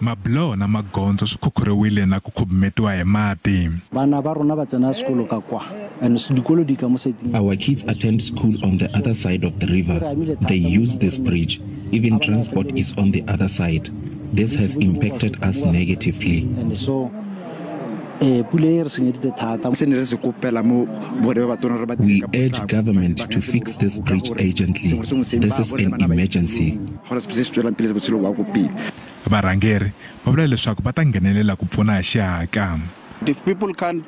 Mabiloho na magondzo swi khukhuriwile na ku khubumetiwa hi mati. Bana ba rona ba tsena sekolo ka kwa and dikolo di ka mo saeteng. Our kids attend school on the other side of the river. They use this bridge. Even transport is on the other side. This has impacted us negatively. And so pula e re senyeditse thata. Se ne re se kopela mo borre ba batona re ba We urge government to fix this bridge urgently. This is an emergency. Gore se se tswelang pele botshelo ba ko pele. Varhangeri va vula leswaku va ta nghenelela ku pfuna hi xihatla. If people can't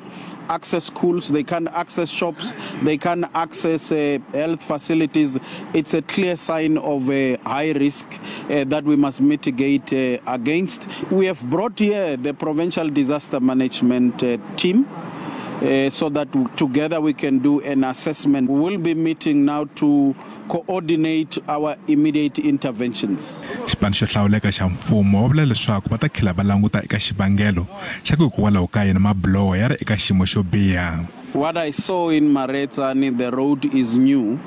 access schools, they can't access shops, they can't access health facilities, it's a clear sign of a high risk that we must mitigate against. We have brought here the Provincial Disaster Management team so that together we can do an assessment. We will be meeting now to coordinate our immediate interventions. Xipano xo hlawuleka xa mfumo va vula leswaku va ta tlhela va languta eka xivangelo xa ku hikwalaho ka yini mabiloho ya ri eka xiyimo xo biha. What I saw in Maretsani, the road is new,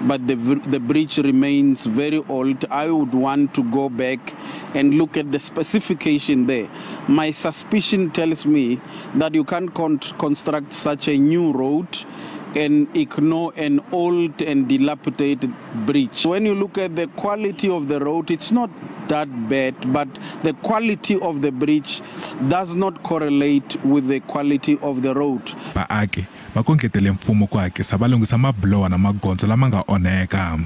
but the bridge remains very old. I would want to go back and look at the specification there. My suspicion tells me that you can't construct such a new road and ignore an old and dilapidated bridge. When you look at the quality of the road, it's not that bad, but the quality of the bridge does not correlate with the quality of the road. Vaaki va kondletele mfumo ku hatlisa va lunghisa mabiloho na magondzo lama nga onheka.